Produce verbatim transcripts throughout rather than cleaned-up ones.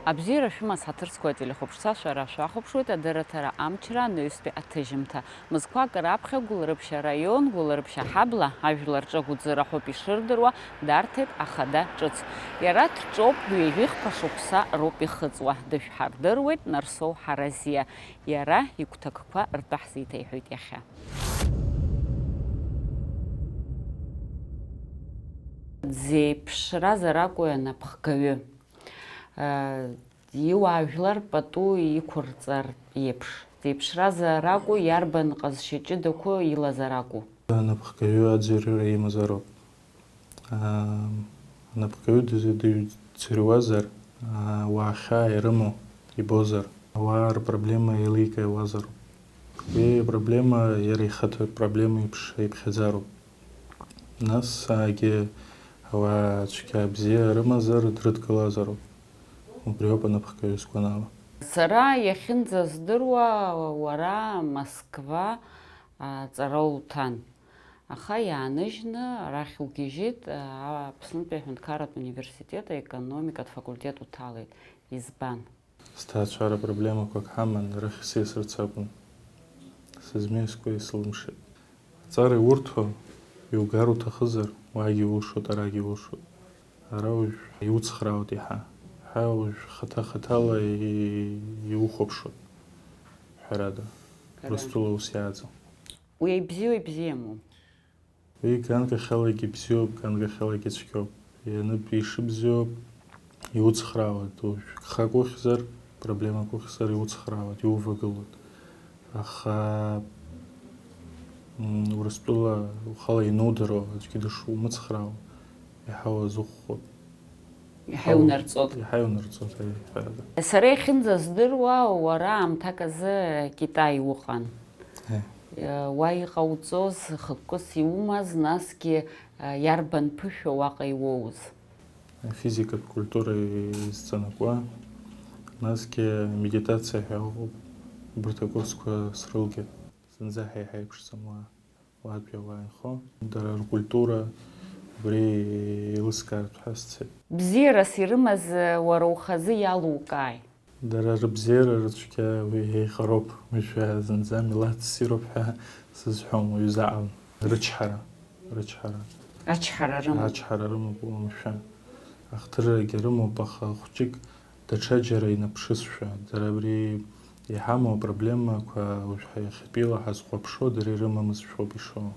Абзиара шәымаз, ҳаҭыр зқәу ателехәаԥшцәа, шәара шәахәаԥшуеит адырраҭара Амчра анаҩстәи аҭыжьымҭа. Мызқәак раԥхьа Гәылрыԥшь араион, Гәылрыԥшь аҳабла, ажәлар рҿы агәыӡырахоуп ишырдыруа, дарҭеит ахада ҿыц. Иара дҿоуп, ҩажәихԥа шықәса роуп ихыҵуа. Дышәҳардыруеит Нарсоу Ҳаразиа. Иара игәҭакқәа ртәы ҳзеиҭеиҳәоит иахьа. Дзеиԥшразар акәу анапхгаҩы? Иуаажәлар пату иқәырҵар еиԥш, дзеиԥшразар акәу, иарбан ҟазшьа ҷыдақәоу илазар акәу? Анапхгаҩы аӡырҩра имазароуп. Анапхгаҩы дызыдыҩ-, дӡырҩуазар, ауаа хьаа ирымоу ибозар, ауаа рпроблема еиликаауазароуп. Уи апроблема иара ихаҭа проблема еиԥш иԥхьаӡароуп. Нас аагьы ауаа цәгьа бзиа рымазар дрыдгылазароуп. Убриоуп анапхгаҩы сгәанала. Сара иахьынӡаздыруа, уара Москва аҵара уҭан, аха иааныжьны арахь угьежьит, Аԥснытәи аҳәынҭқарратә университет аекономикатә факультет уҭалеит. Избан? Сҭаацәара проблемақәак ҳаман, рахь сеисырц акәын. Сызмеискәа исылымшеит. Аҵара иурҭо, иугар уҭахызар, уаагьы иулшоит, арагьы иулшоит. Ара уажә иуцхраауеит иаҳа. Ҳа уажә хаҭа-хаҭала и-, иухәаԥшуеит, ҳәарада. Ҳәарада. Урыстәыла ус иааӡам. Уи ибзиоу ибзиаму? Уи ганкахьалагьы бзиоуп, ганкахьалагьы цәгьоуп. Ианытә ишыбзиоу иуцхраауеит, уажә гхак ухьзар, проблемак ухьзар иуцхраауеит, иувагылоит. Аха, м, Урыстәыла ухала ианудыруа аӡәгьы дышумыцхраауа, иаҳа уазыхәхәоит. Иаҳа иунарҵоит. Иаҳа иунарҵоит, аиҳарада. Сара иахьынӡаздыруа, уара аамҭак азы Китай уҟан. Е. Уа иҟауҵоз, хықәкыс иумаз, насгьы, иарбан ԥышәа уаҟа иуоуз? Афизикатә культура изҵанакуа, насгьы амедитациа ҳәа ыҟоуп, убарҭ акурсқәа срылгеит, зынӡа ҳа иҳаиԥшӡам уа. Уаатәи ауаа инхо, дара ркультура убри еилыскаартә ҳәа сцеит. Бзиарас ирымаз уара ухазы иалукааи? Дара рыбзиара рыцәгьа уи еиҟароуп, уажәы зынӡа милаҭ ссируп ҳәа сызҳәом, уаҩы заҟа рычҳара, рычҳара. Ачҳара рымоуп. Ачҳара рымоуп уамашәа. Ахҭыррагьы рымоуп, аха хәҷык Даҽаџьара инаԥшызшәа, дара абри иҳамоу апроблемақәа уажә ҳа иахьатәиала ҳазхәаԥшуа, дара ирымамызшәоуп ишоу.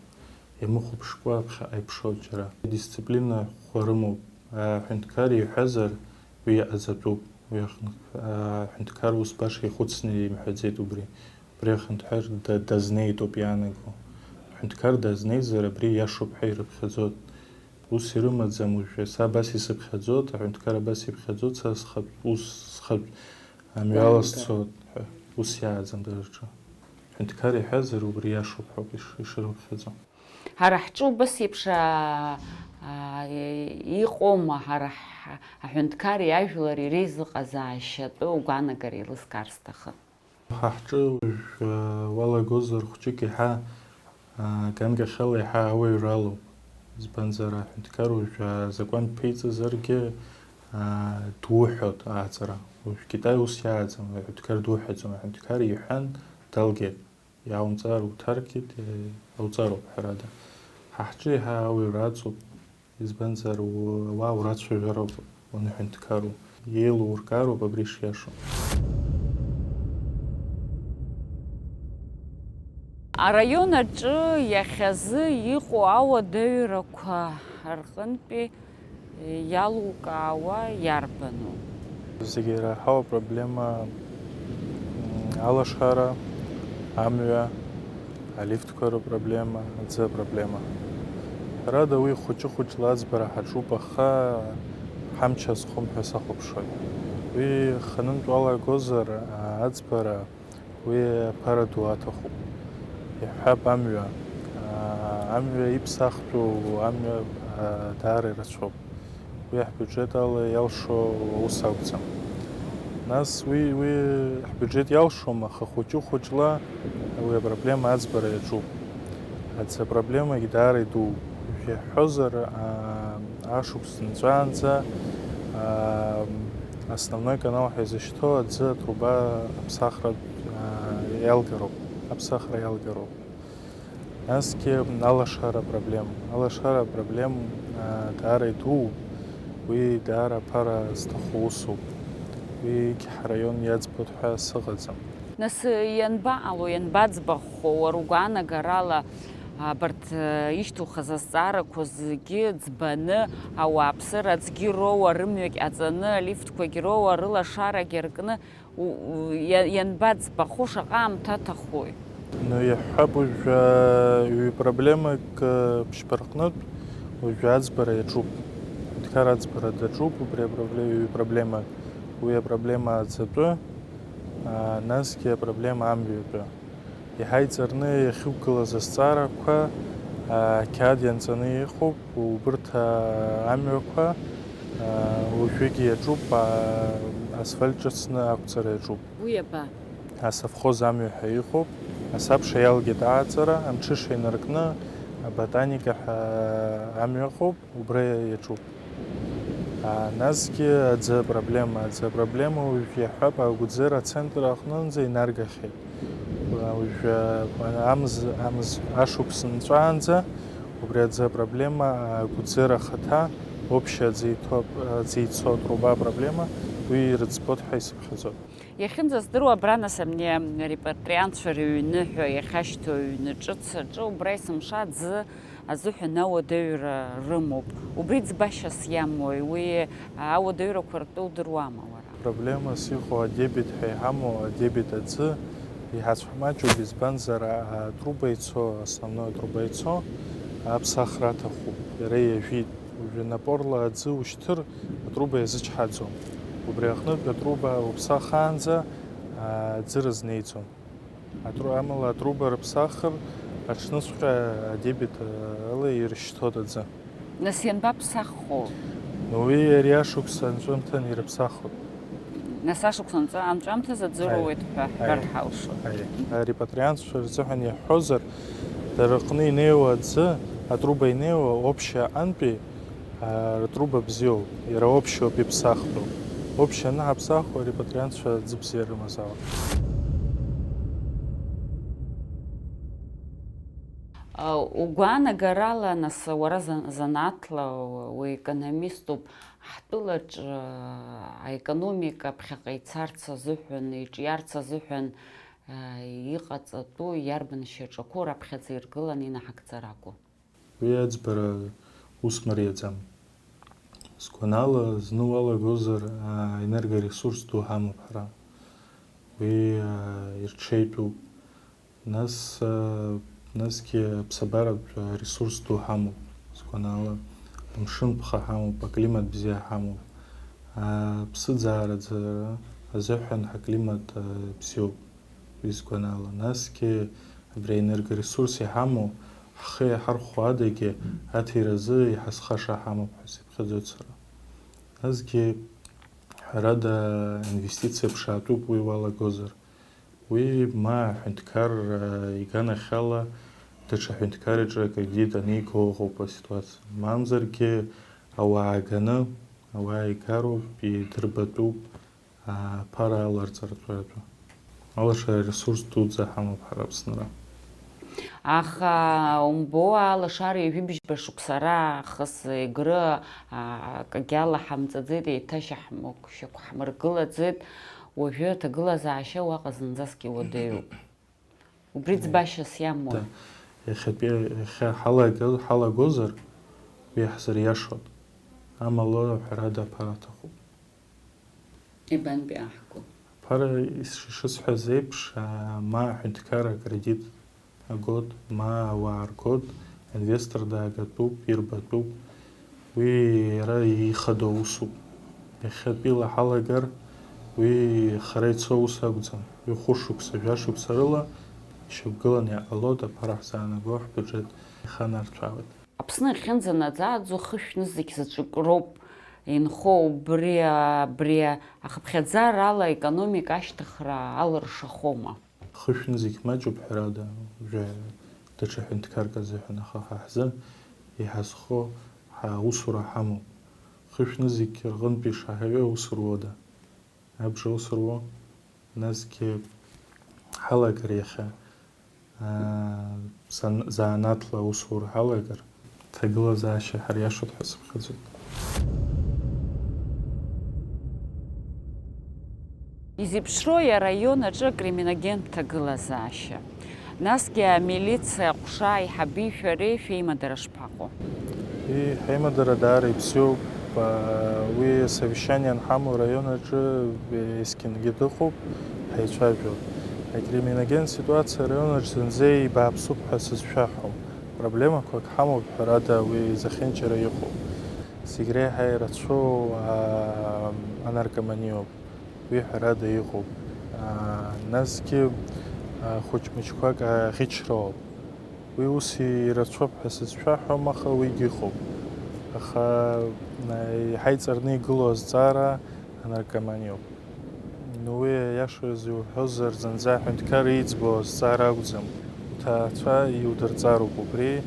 Иамыхәаԥшкәа аԥхьаҟа иԥшоуп џьара. Дисциплина ӷәӷәа рымоуп. Аҳәынҭқар иҳәазар, уи иҟаҵатәуп. Уи ахын-, аҳәынҭқар ус баша ихәыцны имҳәаӡеит убри. Убри ахынҳәыр да-, дазнеитоуп иаанаго. Аҳәынҭқар дазнеизар, абри иашоуп ҳәа ирыԥхьаӡоит. Ус ирымаӡам уажәы, са абас исыԥхьаӡоит, аҳәынҭқар абас иԥхьаӡоит, са схатә, ус схатә амҩала сцоит ҳәа, ус иааӡам дара рҿы. Аҳәынҭқар иҳәазар, убри иашоуп ҳәа ауп иш-, ишырыԥхьаӡо. Ҳара ҳҿы убас еиԥш, аа, аа, иҟоума, ҳара ҳ-, аҳәынҭқари ажәлари реизыҟазаашьатәы угәаанагара еилыскаар сҭахын. Ҳа ҳҿы уажә, уалагозар, хәҷык еиҳа, ганкахьала еиҳа ауаҩра алоуп. Избанзар, аҳәынҭқар уажә азакәан ԥиҵазаргьы, дуҳәоит аҵара. Уажә Китай ус иааӡам, аҳәынҭқар дуҳәаӡом, аҳәынҭқар иҳәан, далгеит. Иааумҵар уҭаркит, ауҵароуп, ҳәарада. Ҳа ҳҿы еиҳа ауаҩра аҵоуп. Избанзар, у-, ауаа урацәажәароуп уаныҳәынҭқару, еилуркаароуп абри шиашоу. Араион аҿы иахьазы иҟоу ауадаҩрақәа рҟынтәи иалукаауа иарбану? Зегьы ираҳау апроблема, м, алашара, амҩа, алифтқәа рыпроблема, аӡы апроблема. Ҳәарада, уи хәыҷы-хәыҷла аӡбара ҳаҿуп, аха ҳамч азхом ҳәа сахәаԥшуеит. Уи ханынтә уалагозар, а, аӡбара, уи аԥара ду аҭахуп. Иҳәап, амҩа. А, амҩа иԥсахтәу амҩа, а, даара ирацәоуп. Уи ҳбиуџьет ала иалшо аус акәӡам. Нас уи, уи ҳбиуџьет иалшом, аха хәыҷы-хәыҷла уи апроблема аӡбара иаҿуп. Аӡы апроблемагьы даара идууп. Иаҳҳәозар, аа, ашықәс нҵәаанӡа, аа, Основной канал ҳәа изышьҭоу аӡы атруба аԥсахратә, аа, иалгароуп, аԥсахра иалгароуп. Насгьы алашара апроблема. Алашара апроблема, аа, даара идууп, уи даара аԥара зҭаху усуп. Уигь ҳараион иаӡбоит ҳәа сыҟаӡам. Нас ианбаҟало, ианбаӡбахо, уара угәаанагарала, абарҭ, э, ишьҭухыз азҵаарақәа зегьы ӡбаны, ауааԥсыра аӡгьы роуа, рымҩагь ҟаҵаны, алифтқәагь роуа, рылашарагь аркны, у-, у-, иа-, ианбаӡбахо, шаҟа аамҭа аҭахуи? Ну, иаҳҳәап, уажәы ҩ-проблемак, э, ԥшьба рҟнытә уажәы аӡбара иаҿуп. Аҳәынҭқар аӡбара даҿуп, убри апробле-, ҩ-проблемак. Уи апроблема аӡатәы, аа, насгьы апроблема амҩатәы. Иаҳа иҵарны иахьықәгылаз азҵаарақәа, аа, ақьаад ианҵаны иҟоуп, убырҭ, аа, амҩақәа, аа, уажәыгьы иаҿуп, аа, асфальт ҿыцны ақәҵара иаҿуп. Уи аба? Асовхоз амҩа ҳәа иҟоуп, асабша иалгеит ааҵара, амҽыша инаркны, аботаника ҳәа амҩа ыҟоуп. Убра иаҿуп. А, насгьы аӡы апроблема, аӡы апроблема уажә иаҳҳәап, агәӡера ацентр аҟнынӡа инаргахьеит. Уажә, а, амз, амз ашықәс нҵәаанӡа убри аӡы апроблема, агәӡера ахаҭа, общий аӡы иҭо, аӡы ицо атруба апроблема, уи ирыӡбоит ҳәа исыԥхьаӡоит. Иахьынӡаздыруа абра, нас, абни арепатриантцәа рыҩны ҳәа иахьашьҭоу аҩны ҿыц аҿы убра есымша аӡы азыҳәан ауадаҩра рымоуп. Убри ӡбашьас иамои? Уи ауадаҩрақәа ртәы удыруама уара? Проблемас иҟоу адебит ҳәа иҳамоу адебит аӡы иҳацәа маҷуп, избанзар, а, атруба ицо, основной атруба ицо, аԥсахра аҭахуп, иара иажәит. Уажәы напорла аӡы ушьҭыр, атруба иазычҳаӡом. Убри аҟнытә атруба уԥсахаанӡа, а, аӡы рызнеиӡом. Атру-, амала атруба рыԥсахыр, аҽныҵәҟьа адебит, а, ала ирышьҭоит аӡы. Нас ианбаԥсаххо? Уи ари ашықәс анҵәамҭан ирыԥсахуп. Нас ашықәс анҵәа-, анҵәамҭазы аӡы Аиа. роуеит ҳәа Аиа. ҳҳәар ҳалшоит. Аиа. Арепатриантцәа рзыҳәан иаҳҳәозар, дара рҟны инеиуа аӡы, атруба инеиуа общий аҟынтәи, а, ртруба бзиоуп, иара общий ауп иԥсахтәу. Общий анаҳаԥсахуа, арепатриантцәа аӡы бзиа рымазаауа. А, угәаанагарала, нас, уара зан-, занааҭла уекономиступ, ҳтәылаҿ, а, аекономика ԥхьаҟа ицарц азыҳәан, иҿиарц азыҳәан, а, иҟаҵатәу иарбан шьаҿақәоу раԥхьаӡа иргыланы инаҳагӡар акәу? Уи аӡбара ус мариаӡам. Сгәанала, зны уалагозар, а, енергоресурс ду ҳамоуп ҳара. Уи, а, ирҽеитәуп. Нас, а, насгьы аԥсабаратә ресурс ду ҳамоуп, сгәанала. Амшын ԥха ҳамоуп, аклимат бзиа ҳамоуп. А, ԥсыӡаараӡара азыҳәан ҳаклимат, а, бзиоуп, уи сгәанала. Насгьы абри аенергоресурс иҳамоу, ҳхы иаҳархәо адагьы аҭиразы иҳазхаша ҳамоуп ҳәа сыԥхьаӡоит сара. Насгьы, ҳәарада, инвестициа ԥшаатәуп уи уалагозар. Уи ма аҳәынҭқар, а, иганахьала даҽа ҳәынҭқарраҿы акредит аниго ыҟоуп аситуациа. Мамзаргьы ауаа ганы, ауаа игароуп, идырбатәуп, а, аԥара аларҵаратәы. Алашара ресурс дуӡӡа ҳамоуп ҳара Аԥсныра. Аха умбо, алашара ҩажәи бжьба шықәса раахыс Егры, а, акгьы алаҳамҵаӡеит, еиҭа шьақәҳмыргылаӡеит. Уажәы аҭагылазаашьа уаҟа зынӡаскгьы уадаҩуп. Убри ӡбашьас иамои? Да. Иахьатәи, иахьа ҳалага-, ҳалагозар, уи ҳзыриашоит. Амала, ҳәарада, аԥара аҭахуп. Ибантәи аҳкәу? Аԥара, ис-, ишысҳәаз еиԥш, а, ма аҳәынҭқар акредит агот, ма ауаа ргот, аинвестор даагатәуп, ирбатәуп. Уи иара ихадоу усуп. Иахьатәила ҳалагар, уи хара ицо ус акәӡам. Уи хәышықәса, жәашықәса рыла ишьақәгыланы иҟалоит, аԥара ҳзаанаго ҳбиуџьет иханарҭәаауеит. Аԥсны ахьынӡанаӡааӡо хышә нызқь заҵәык роуп инхо, убри, абри ахыԥхьаӡара ала аекономика ашьҭыхра алыршахома? Хышә нызқь маҷуп, ҳәарада, уажәы даҽа ҳәынҭқарк азыҳәан, аха ҳа ҳзы иҳазхо ҳаусура ҳамоуп. Хышә нызқь рҟынтәи шаҳаҩы аус руада? Абжа аус руа, насгьы ҳалагар иахьа, аа, зан-, занааҭла аусура ҳалагар, ҭагылазаашьа ҳариашоит ҳәа сыԥхьаӡоит. Изеиԥшрои араион аҿы акриминогентә ҭагылазаашьа? Насгьы амилициа аҟәша аиҳаби шәареи шәеимадара шԥаҟоу? Ии, ҳаимадара даара ибзиоуп. Уи асовещание анҳамоу араион аҿы есқьынгьы дыҟоуп, ҳаицәажәоит. Акриминогентә ситуациа араион аҿы зынӡа ибааԥсуп ҳәа сызшәаҳәом. Проблемақәак ҳамоуп, ҳәарада, уи зехьынџьара иҟоуп. Зегь реиҳа ирацәоу, аа, анаркоманиоуп. Уи ҳәарада иҟоуп. Аа, насгьы, аа, хәыҷ-мыҷқәак аӷьычроуп. Уи ус ирацәоуп ҳәа сызшәаҳәом, аха уигьы ыҟоуп. Аха, аа, иҳаиҵарны игылоу азҵаара анаркоманиоуп. Ну, уи аиашаз иуҳәозар, зынӡа аҳәынҭқар иӡбо азҵаара акәӡам. Уҭаацәа иудырҵароуп убри,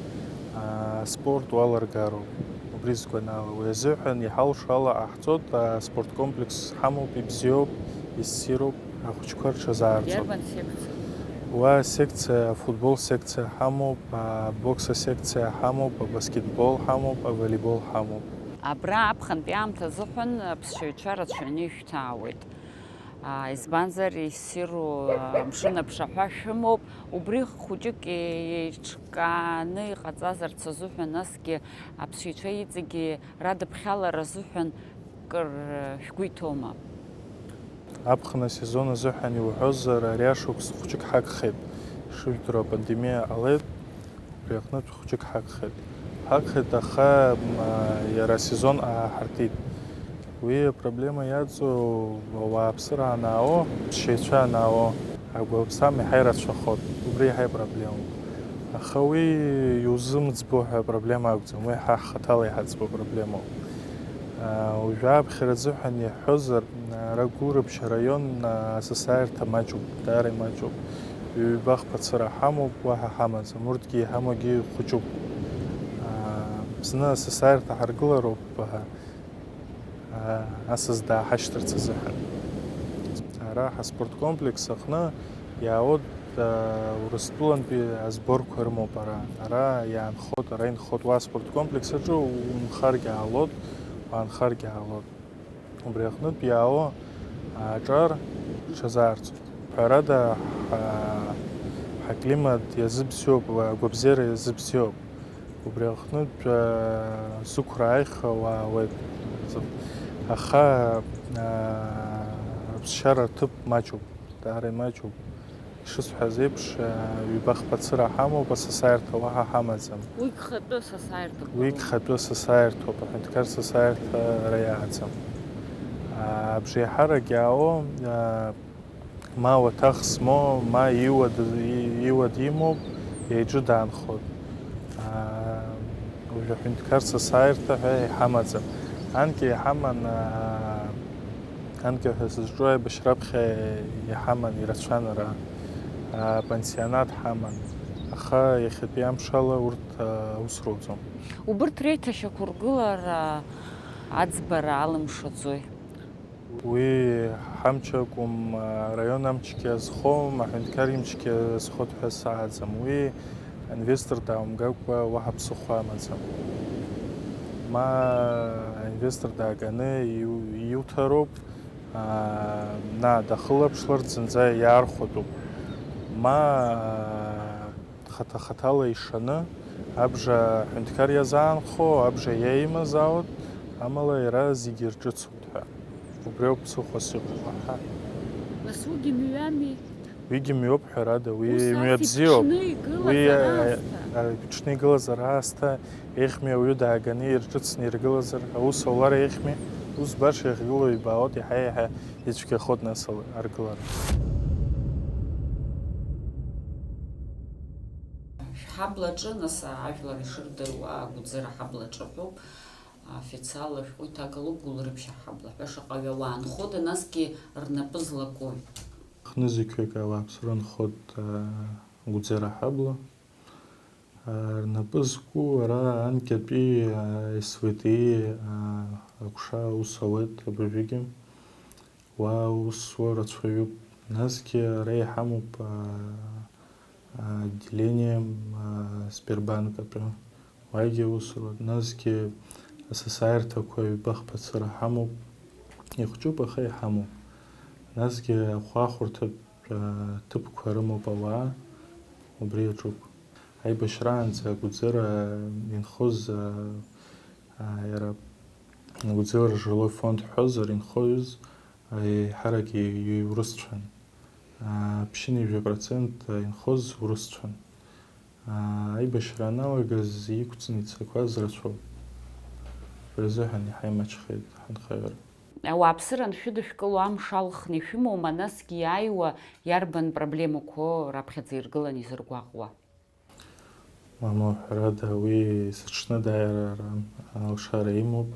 аа, аспорт уалыргароуп. Убри сгәанала, уи азыҳәан иҳалшо ала ҟаҳҵоит, аспорткомплекс ҳамоуп, ибзиоуп, иссируп, ахәыҷқәа рҽазаарҵоит. Иарбан секциа? Уа асекциа, афутбол секциа ҳамоуп, абокс асекциа ҳамоуп, абаскетбол ҳамоуп, аволейбол ҳамоуп. Абра аԥхынтәи аамҭа азыҳәан аԥсшьаҩцәа рацәаҩны ишәҭаауеит. Аа, избанзар, иссиру, аа, амшын аԥшаҳәа шәымоуп, убри хәыҷык еиҿкааны иҟаҵазарц азыҳәан, насгьы аԥсшьаҩцәа иҵегьы радыԥхьалара азыҳәан кыр шәгәы иҭоума? Аԥхын асезон азыҳәан иуҳәозар, ари ашықәс хәыҷык ҳагхеит, ишыжәдыруа апандемиа ҟалеит. Убри аҟнытә хәыҷык ҳагхеит. Ҳагхеит, аха, м, а, иара асезон ааҳартит. Уи апроблема иаҵоу ауааԥсыра анаауо, аԥсшьаҩцәа анаауо, агәамсам иаҳа ирацәахоит. Убри иаҳа ипроблемоуп. Аха уи иузымӡбо ҳәа апроблема акәӡам, уи ҳа ҳхаҭала иҳаӡбо апроблемоуп. А, уажәы аԥхьара азыҳәан иаҳҳәозар, Ара Гәылрыԥшь араион, аа, асасааирҭа маҷуп, даара имаҷуп. Ҩба-хԥа цыра ҳамоуп, уаҳа ҳамаӡам, урҭгьы иҳамоугьы хәыҷуп. Аа, зны асасааирҭа ҳаргылароуп, аа, асас дааҳашьҭырц азыҳәан. Ара ҳаспорткомплекс аҟны иаауеит, аа, Урыстәылантәи азборқәа рымоуп ара. Ара иаанхоит, ара инхоит, уа аспорткомплекс аҿы унхаргьы аалоит, уаанхаргьы аалоит. Убри аҟнытә иаауа аҿар рҽазаарцоит. Ҳәарада, ҳа-, ҳаклимат иазыбзиоуп, агәабзиара иазыбзиоуп. Убри аҟнытә, а, сықәра ааихьоу уаауеит. Аха, а, аԥсшьара аҭыԥ маҷуп, даара имаҷуп. Ишысҳәаз еиԥш, ҩба-хԥа цыра ҳамоуп, асасааирҭа уаҳа ҳамаӡам. Уигь хатәы асасааирҭақәа Уигь роуп. Хатәы асасааирҭоуп, аҳәынҭқар сасааирҭа ара иааӡам. Абжеиҳарак иаауа, ма уаҭах змоу, ма иуа д-, и-, иуа димоуп, иеиҿы даанхоит. Уажә аҳәынҭқар сасааирҭа ҳәа иҳамаӡам. Анкьа иҳаман, аа, анкьа ҳәа сызҿу аибашьра аԥхьа иҳаман, ирацәан ара. Аа, пансионат ҳаман. Аха иахьатәи амшала урҭ, аа, аус руӡом. Убырҭ реиҭашьақәыргылара аӡбара алымшаӡои? Уи ҳамч акәым, араион амчгьы азхом, аҳәынҭқар имчгьы азхоит ҳәа сааӡам. Уи аинвестор дааумгакәа уаҳа ԥсыхәа амаӡам. Ма аинвестор дааганы иу-, иуҭароуп, аа, на дахылаԥшларц зынӡа иаархәатәуп. Ма, аа, хаҭа-хаҭала ишаны, абжа аҳәынҭқар иазаанхо, абжа иаимазаауеит, амала иара зегьы ирҿыцуеит ҳәа. Убриоуп ԥсыхәас иҟоу, аҳа. Нас уигьы мҩами? Уигьы мҩоуп, ҳәарада, уи Ус мҩа ас бзиоуп. Иԥҽны игылазар Уи, аасҭа? А, иԥҽны игылазар аасҭа, еиӷьми ауаҩы дааганы ирҿыцны иргылазар, аус аулар еиӷьми? Ус баша иахьгылоу ибаауеит, иаҳа-иаҳа ицәгьахоит нас ал-, аргылара. Шәҳаблаҿы, нас, ажәлар ишырдыруа, Агәӡыра ҳаблаҿы ҳәоуп, официалла шәҟәы иҭагалоуп Гәылрыԥшь аҳабла ҳәа. Шаҟаҩы ауаа нхода, насгьы рнапы злакои? Хнызқьҩык ауааԥсыра нхоит, а, Гәӡыра аҳабла. А, рнапы зку ара анкьатәи, а, С В Т-и, а, аҟәша аус ауеит абыржәгьы. Уа аусура рацәаҩуп, насгьы ара иҳамоуп, аа, аа, отделение, аа, Сбербанк атәы, уагьы аус руеит, насгьы асасааирҭақәа ҩба-хԥа цыра ҳамоуп, ихәҷуп, аха иҳамоуп, насгьы ахәаахәырҭатә, аа, ҭыԥқәа рымоуп ауаа, убри иаҿуп. Аибашьраанӡа агәӡыра инхоз, аа, аа, иара агәӡыра жилой фонд ҳҳәозар, инхоз еиҳарак иурысцәан. Ԥшьынҩажәа процент инхоз урысцәан. Аибашьра аналагаз иқәҵны ицақәаз рацәоуп. Убри азыҳәан иаҳа имаҷхеит ҳанхаҩыра. Ауааԥсыра аншәыдышәкыло амш алхны ишәымоума, насгьы иааиуа иарбан проблемақәоу раԥхьаӡа иргыланы изыргәаҟуа? Мамоу, ҳәарада, уи есыҽны дааир ара алшара имоуп.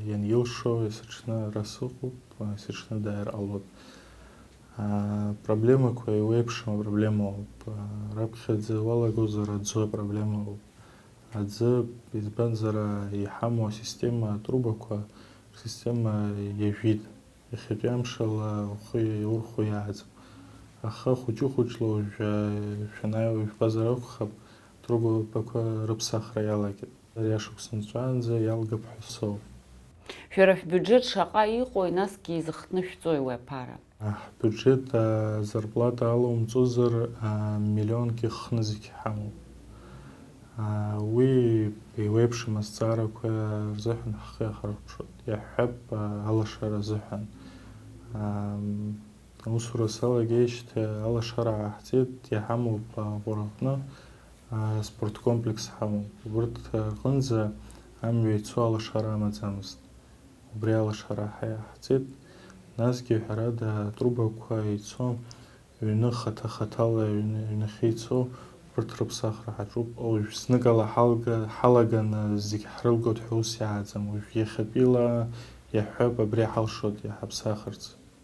Ианилшо, есыҽны ара сыҟоуп, есыҽны дааир ҟалоит. Апроблемақәа еиуеиԥшым апроблемоуп. Раԥхьаӡа уалагозар, аӡы апроблемоуп. Аӡы, избанзар, иҳамоу асистема, атрубақәа рсистема иажәит. Иахьатәи амшала ухы иаурхәо иааӡам. Аха хәыҷы-хәыҷла уажәы шәанааиуа жәбазар акәхап, трубақәа рыԥсахра иалагеит. Ари ашықәс нҵәаанӡа иалгап ҳәа соуп. Шәара шәбиуџьеҭ шаҟа иҟои, насгьы изыхтны шәҵои уи аԥара? Ҳбиуџьеҭ азарплата алоумҵозар, миллионк ихны зегь ҳамоуп. Уи еиуеиԥшым азҵаарақәа рзыҳәан ҳхы иахарԥшуеит, иаҳҳәап, алашара азыҳәан. Аусура салагеижьҭеи алашара ааҳҵеит, иҳамоуп Аҟәараҟны аспорткомплекс ҳамоуп. Убырҭ рҟынӡа амҩа ицо алашара амаӡамызт. Убри алашара ҳаиаҳҵеит, насгьы, ҳәарада, атрубақәа ицо, ҩны хаҭа-хаҭала ҩны, ҩнахьы ицо, урҭ рыԥсахра ҳаҿуп. Уажә зныкала ҳалга-, ҳалаганы зегь ҳрылгоит ҳәа ус иааӡам. Уажә иахьатәила иаҳҳәап, абри ҳалшоит иҳаԥсахырц.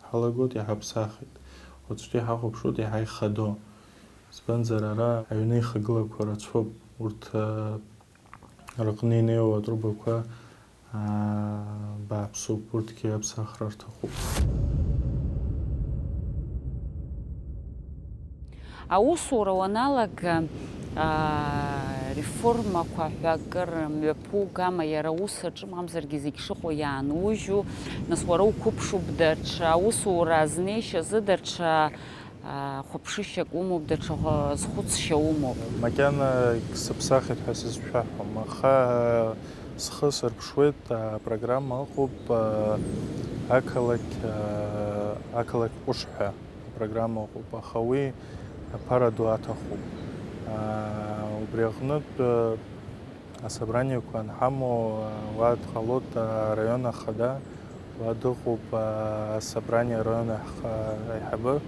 Ҳалагоит, иҳаԥсахит. Уаҵәтәи ҳахәаԥшуеит иаҳа ихадоу. Избанзар, ара аҩны ихагылақәа рацәоуп. Урҭ, ыы, рыҟны инеиуа атрубақәа, аа, бааԥсуп, урҭгьы аԥсахра рҭахуп. Аусура уаналага, аа, реформақәа ҳәа акыр мҩаԥугама, иара ус аҿы, мамзаргьы зегь шыҟоу иаанужьу, нас уара уқәыԥшуп даҽа аусура азнеишьа азы даҽа, аа, хәаԥшышьак умоуп, даҽа хәа-, зхәыцшьа умоуп. Макьана сыԥсахит ҳәа сызшәаҳәом, аха схы сырԥшуеит, апрограмма ыҟоуп, ақалақь, ақалақь ҟәыш ҳәа. Апрограмма ыҟоуп, аха уи аԥара ду аҭахуп. Аа, убри аҟнытә, э, асобраниақәа анҳамоу, э, уа дҟалоит, э, араион ахада, уа дыҟоуп, э, асобрание араион аиҳ-, аиҳабы,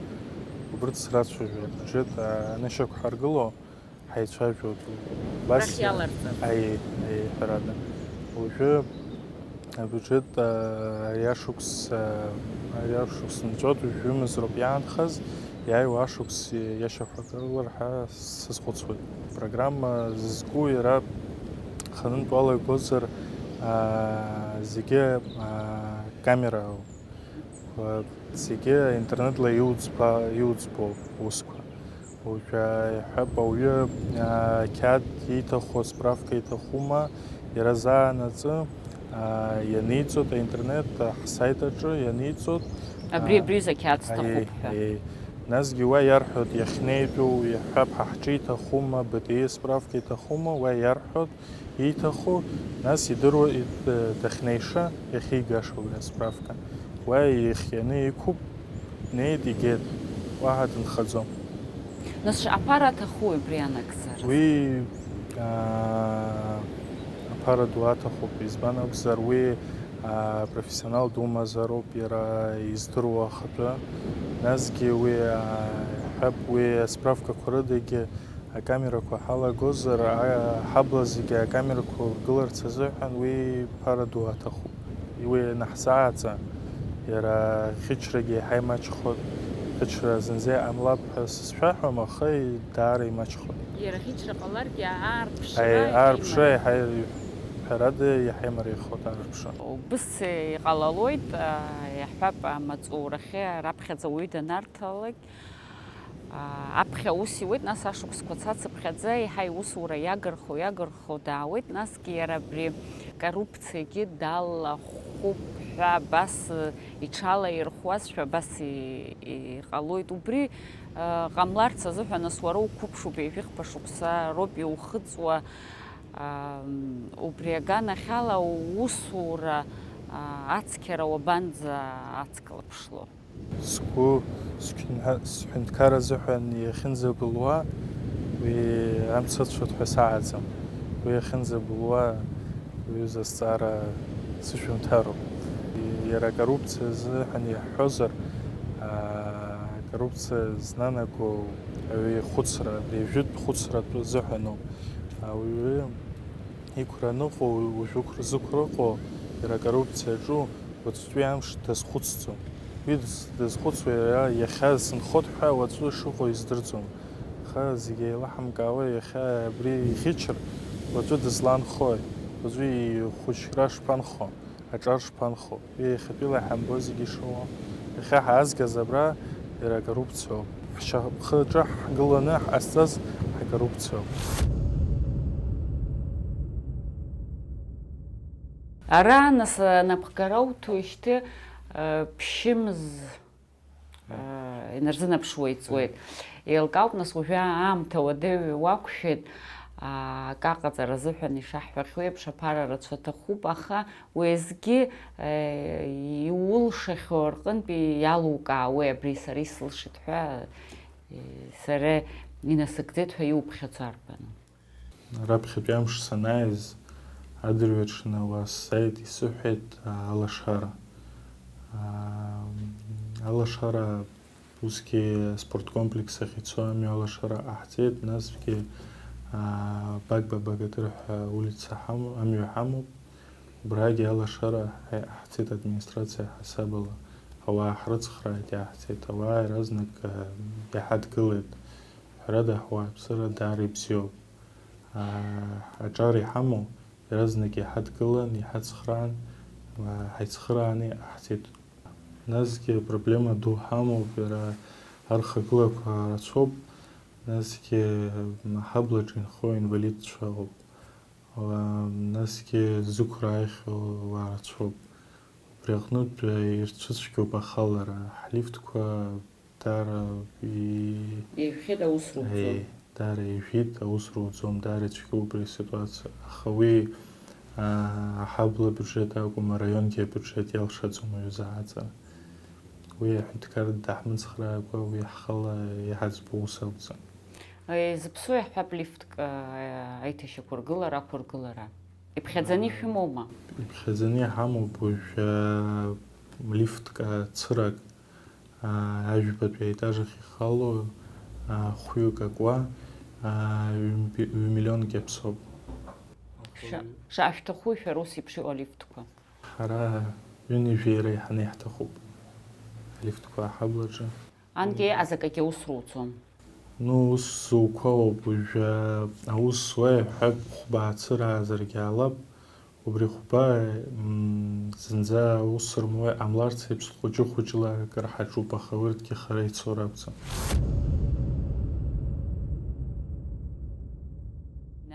убырҭ срацәажәоит, бюджет, э, анышьақәҳаргыло, ҳаицәажәоит. Убас Рахь иаларҵарц. Аиеи, аиеи, ҳәарада. Уажәы абиуџьет, а, ари ашықәс, а, ари ашықәс нҵәоит, жәымз роуп иаанхаз, иааиуа ашықәс иашьақәа акрылар ҳәа сазхәыцуеит. Апрограмма зызку иара ханынтә уалагозар, а, зегьы, а, камера, а, зегьы аинтернетла иуӡба-, иуӡбо усқәа. Уажәы иҳәап, ауаҩы, аа, қьаад ииҭаху, справка иҭахума, иара заанаҵы, аа, ианиҵоит, аинтернет, ҳсайт аҿы ианиҵоит. Абри, аа, абри изы ақьаад сҭахуп аиеи, ҳәа. Аиеи. Насгьы уа иарҳәоит, иахьнеитәу, иҳәап, ҳа ҳҿы иҭахума, Б Т И справка иҭахума, уа иарҳәоит, ииҭаху, нас идыруа, ид-, дахьнеиша, иахьигаша убри асправка. Уа ихианы иқәуп, днеит, игеит, уаҳа дынхаӡом. Нас аԥара аҭахуи абри анагӡара? Уи, аа, аԥара ду аҭахуп, избан акәзар, уи, аа, профессионал думазароуп иара издыруа ахатәы. Насгьы уи, аа, иҳәап, уи асправкақәа рыдагьы Акамерақәа ҳалагозар, а, ҳабла зегьы акамерақәа ургыларц азыҳәан уи ԥара ду аҭахуп. Уи анаҳзааӡа, иара ахьыҵәрагьы еиҳа имаҷхоит, ахьыҵра зынӡа иҟамлап ҳәа сызшәаҳәом, аха даара имаҷхоит. Иара ахьыҵра ҟаларгьы аарԥшра Аи, еиҳа аарԥшра имаҷ- еиҳа ир-, Ҳәарада, иаҳа имариахоит аарԥшра. Убыс иҟалалоит, а, иаҳҳәап, амаҵурахьы раԥхьаӡа уаҩы данарҭалак, а, аԥхьа аус иуеит, нас ашықәсқәа цацыԥхьаӡа еиҳа иусура иагырхо, иагырхо даауеит, насгьы иара абри коррупциагьы далахәуп ҳәа абас, э, иҽалаирхәуазшәа абас и-, иҟалоит. Убри, э, ҟамларц азыҳәа, нас уара уқәыԥшуп, ҩажәихԥа шықәса роуп иухыҵуа. Ам, убри аганахьала уусура, а, ацқьара уабанӡа ацклаԥшло? Сгәы сҳәынҭа-, сҳәынҭқар азыҳәан иахьынӡабылуа, уи амц ыцәоит ҳәа сааӡам. Уи иахьынӡабылуа уҩыза азҵаара сышәымҭароуп. Иара акоррупциа азыҳәан иаҳҳәозар, аа, акоррупциа знанаго ауаҩы ихәыцра, абри ажәытә хәыцратә азыҳәаноуп. Ауаҩы иқәра аныҟоу, уажәы зықәра ыҟоу, иара акоррупциа аҿу, уаҵәтәи амш дазхәыцӡом. Уи даз-, дазхәыцуа иара иахьа сынхоит ҳәа уаҵәы шыҟоу издырӡом. Аха зегьы еилаҳамкаауа, иахьа абри иӷьычыр, уаҵәы дызланхои? Уаҵәы ихәыҷра шԥанхо? Аҿар шԥанхо? Уи иахьатәиала иҳамбо зегьы ишоуа. Иахьа ҳаазгаз абра иара акоррупциоуп. Ҳшьа-, ҳхы-ҿы ҳгыланы ҳҟазҵаз ҳакоррупциоуп. Ара, нас, анапхгара уҭоижьҭеи, э, ԥшьымз, э, инарзынаԥшуа иҵуеит. Еилкаауп, нас, уажәы аамҭа уадаҩы уақәшәеит, а, акы аҟаҵара азыҳәан ишаҳҳәахьоу еиԥш аԥара рацәа аҭахуп, аха уеизгьы, э, иулшахьоу рҟынтәи иалукаауеи, абри сара исылшеит ҳәа, э, сара инасыгӡеит ҳәа иуԥхьаӡо арбану? Раԥхьатәи амш санааиз, адырҩаҽны уа сзааит, исыҳәеит, а, алашара. А, алашара, усгьы аспорткомплекс ахь ицо амҩа алашара ҟаҳҵеит, насгьы, а, Бакба Багатыр ҳәа улица ҳамоу, амҩа ҳамоуп. Убрагьы алашара ҳа-, ҳцеит администрациа ҳасабала. Ауаа ҳрыцхрааит, иааҳцеит. Ауаа иаразнак, а, иҳадгылеит. Ҳәарада, ҳуааԥсыра даара ибзиоуп. Аа, аҿар иҳамоу иаразнак иҳадгылан, иҳацхраан, аа, ҳаицхырааны иҟаҳҵеит. Насгьы апроблема ду ҳамоуп, иара архагылақәа рацәоуп, насгьы ҳаблаҿ инхо инвалидцәа ыҟоуп, аа, насгьы зықәра ааихьоу ауаа рацәоуп. Убри аҟнытә ирцәыцәгьоуп ахалара, ҳлифтқәа даара и-, Ижәхьеит, аус руӡом. Е, даара ижәит, аус руӡом, даара ицәгьоуп убри аситуациа. Аха уи, аа, аҳабла абиуџьет акәым, араионгьы абиуџьет иалшаӡом уаҩы изааӡара. Уи аҳәынҭқарра даҳмыцхраакәа, уи ҳхала иҳаӡбо ус акәӡам. Изыԥсоу иаҳҳәап лифтк, аа, аиҭашьақәыргылара, ақәыргылара. Иԥхьаӡаны ишәымоума? Иԥхьаӡаны иҳамоуп уажәы лифтк цырак, аа, ажәбатәи аетаж ахь ихало, аа, хәҩык акуа, аа, ҩ-, ҩ-миллионк иаԥсоуп. Ша-, шаашәҭаху шәара ус еиԥш иҟоу алифтқәа? Ҳара ҩынҩажәи иреиҳаны иаҳҭахуп алифтқәа аҳаблаҿы. Анкьа иҟаз акагьы аус руӡом. Ну, ус зуқәа ауп, уажәы аус зуа иҳәап, хәба ацыраазаргьы ҟалап, убри хәба, м, зынӡа аус рмуа иҟамларц еиԥш хәыҷы-хәыҷла акыр ҳаҿуп, аха урҭгьы хара ицо ракәӡам.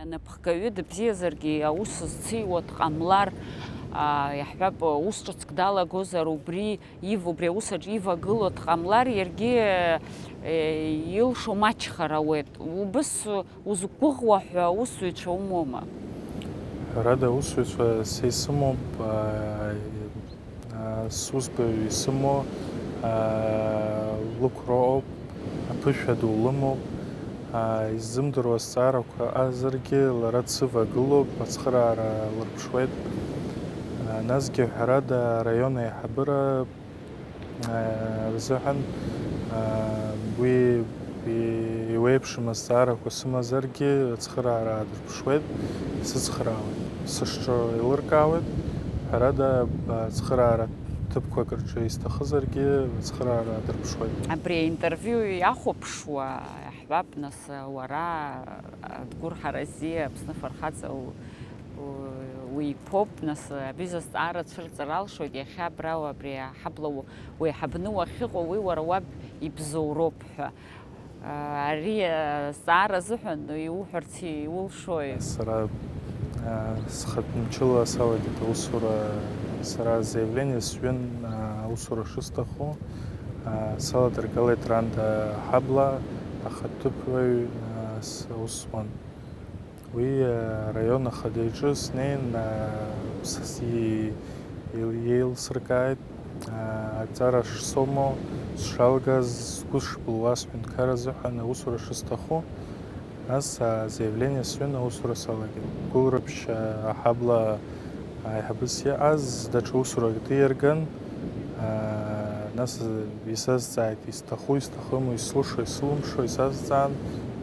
Анапхгаҩы дыбзиазаргьы, аус зциуа дҟамлар, аа, иаҳҳәап, ус ҿыцк далагозар, убри ив-, убри аус аҿы ивагылоу дҟамлар, иаргьы, э, илшо маҷхар ауеит. Убыс узықәгәыӷуа ҳәа аусзуҩцәа умоума? Ҳәарада, аусзуҩцәа са исымоуп, аа, аа, сусбаҩ исымоу, аа, лықәра ыҟоуп, аԥышәа ду лымоуп, аа, иззымдыруа азҵаарақәа ыҟазаргьы, лара дсывагылоуп, ацхыраара лырԥшуеит. Аа, насгьы, ҳәарада, араион аиҳабыра рзыҳәан, уи еиуеиԥшым азҵаарақәа сымазаргьы, ацхыраара аадырԥшуеит, сыцхраауеит, сышҿы еилыркаауеит, ҳәарада, ацхыраара ҭыԥқәак рҿы исҭахызаргьы, ацхыраара аадырԥшуеит. Абри аинтервиу иахәаԥшуа, иаҳҳәап, нас, уара, Адгәыр Ҳаразиа, Аԥсны афырхаҵа у-, Уи иԥоуп, нас, абри зызҵаара цәырҵыр алшоит, иахьа абра абри аҳабла у-, уеиҳабны уахьыҟоу, уи уара уаб ибзоуроуп ҳәа. Ари азҵаара азыҳәан иуҳәарц иулшои? Сара, а, схатә мчыла салагеит аусура, сара заявление сҩын, а, аусура шысҭаху, а, саладыркылеит Ранда аҳабла, ахатәы ҭыԥуаҩ, а, с-, аус зуан. Уи, а, араион ахада иҿы снеин, а, с-, с-, и-, еил-, еилсыркааит, а, аҵара шсоумо, сшалгаз, сгәы шбылуа, сҳәынҭқар азыҳәан аусура шысҭаху, нас, а, заявление сҩын аусура салагеит. Гәылрыԥшь, а, аҳабла аиҳабыс иҟаз даҽа усурак диарган, а, нас исазҵааит, исҭаху, исҭахыму, ислылшо, исылымшо, исазҵаан,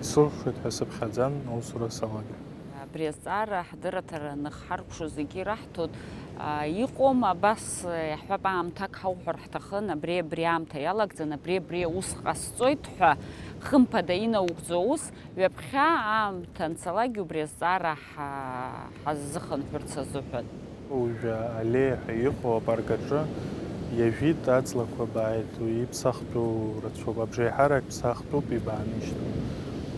исылшоит ҳәа сыԥхьаӡан, аусура салагеит. Абри азҵаара ҳдырраҭара аныхҳаркәшо зегьы ираҳҭоит. А, иҟоума, абас, иаҳҳәап, аамҭак ҳауҳәар ҳҭахын, абри, абри аамҭа иалагӡан, абри, абри аус ҟасҵоит ҳәа, хымԥада инаугӡо аус, ҩаԥхьа аамҭа анцалакгьы убри азҵаара ҳа-, ҳаззыхынҳәырц азыҳәан. Уажәы аллеиа ҳәа иҟоу апарк аҿы иажәит, аҵлақәа бааит, уи иԥсахтәу рацәоуп, абжеиҳарак ԥсахтәуп ибааны ишьҭоу.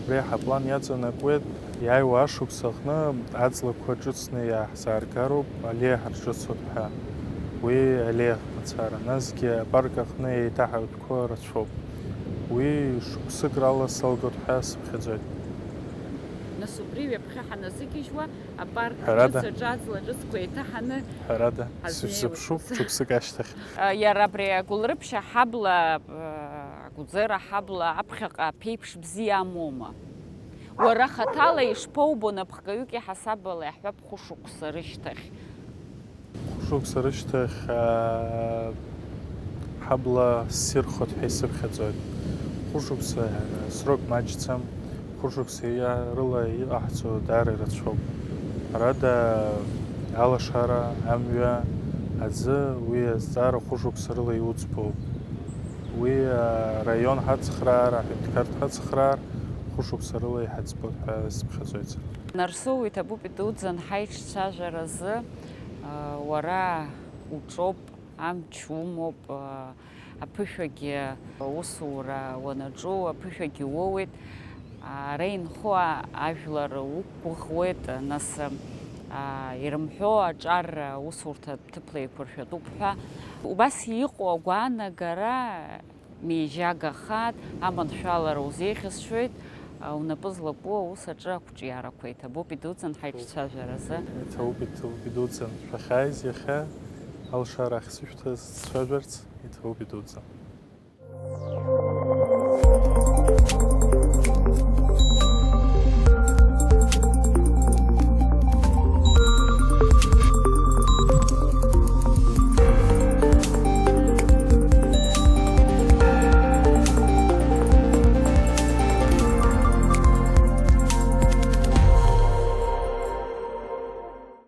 Убри аҳаплан иаҵанакуеит, иааиуа ашықәс аҟны аҵлақәа ҿыцны иааҳзааргароуп, аллеиа ҳарҿыцуеит ҳәа. Уи аллеиа мацара, насгьы апарк аҟны еиҭаҳаҩтәқәа рацәоуп. Уи шықәсык рала салгоит ҳәа сыԥхьаӡоит. Нас убри ҩаԥхьа ҳаназыгьежьуа, апарк Ҳәарада. Ҿыц аҿы аҵла ҿыцқәа еиҭаҳаны Ҳәарада, ҳазнеиуеит. Сышәзыԥшуп, шықәсык ашьҭахь. Иара абри агәылрыԥшь аҳабла, агәӡера аҳабла аԥхьаҟа аԥеиԥш бзиа амоума? Уара хаҭала ишԥоубо, напхгаҩык иҳасабала иаҳҳәап, хәышықәса рышьҭахь? Хәышықәса рышьҭахь, аа, ҳабла ссирхоит ҳәа исыԥхьаӡоит. Хәышықәса, срок маҷӡам, хәышықәса иа-, рыла иҟаҳҵо даара ирацәоуп. Ҳәарада, алашара, амҩа, аӡы, уи азҵаара хәышықәса рыла иуӡбоуп. Уи, аа, араион ҳацхраар, аҳәынҭқарҭ ҳацхраар, хәышықәса рыла иҳаӡбоит ҳәа сыԥхьаӡоит сара. Нарсоу, иҭабуп идуӡӡан ҳаиҿцәажәаразы, аа, уара уҿоуп, амч умоуп, аа, аԥышәагьы аусура уанаҿу аԥышәагьы уоуеит, ара инхо ажәлар уқәгәыӷуеит, нас, аа, ирымҳәо аҿар аусурҭа ҭыԥла еиқәыршәатәуп ҳәа. Убас иҟоу агәаанагара меижьагахааит, аманшәалара узеиӷьасшьоит, унапы злаку аус аҿы ақәҿиарақәа иҭабуп, идуӡӡан ҳаиҿцәажәаразы. Иҭабуп, иҭабуп, идуӡӡан. Шәахьааиз иахьа алшара ахьсышәҭаз сцәажәарц, иҭабуп, идуӡӡан.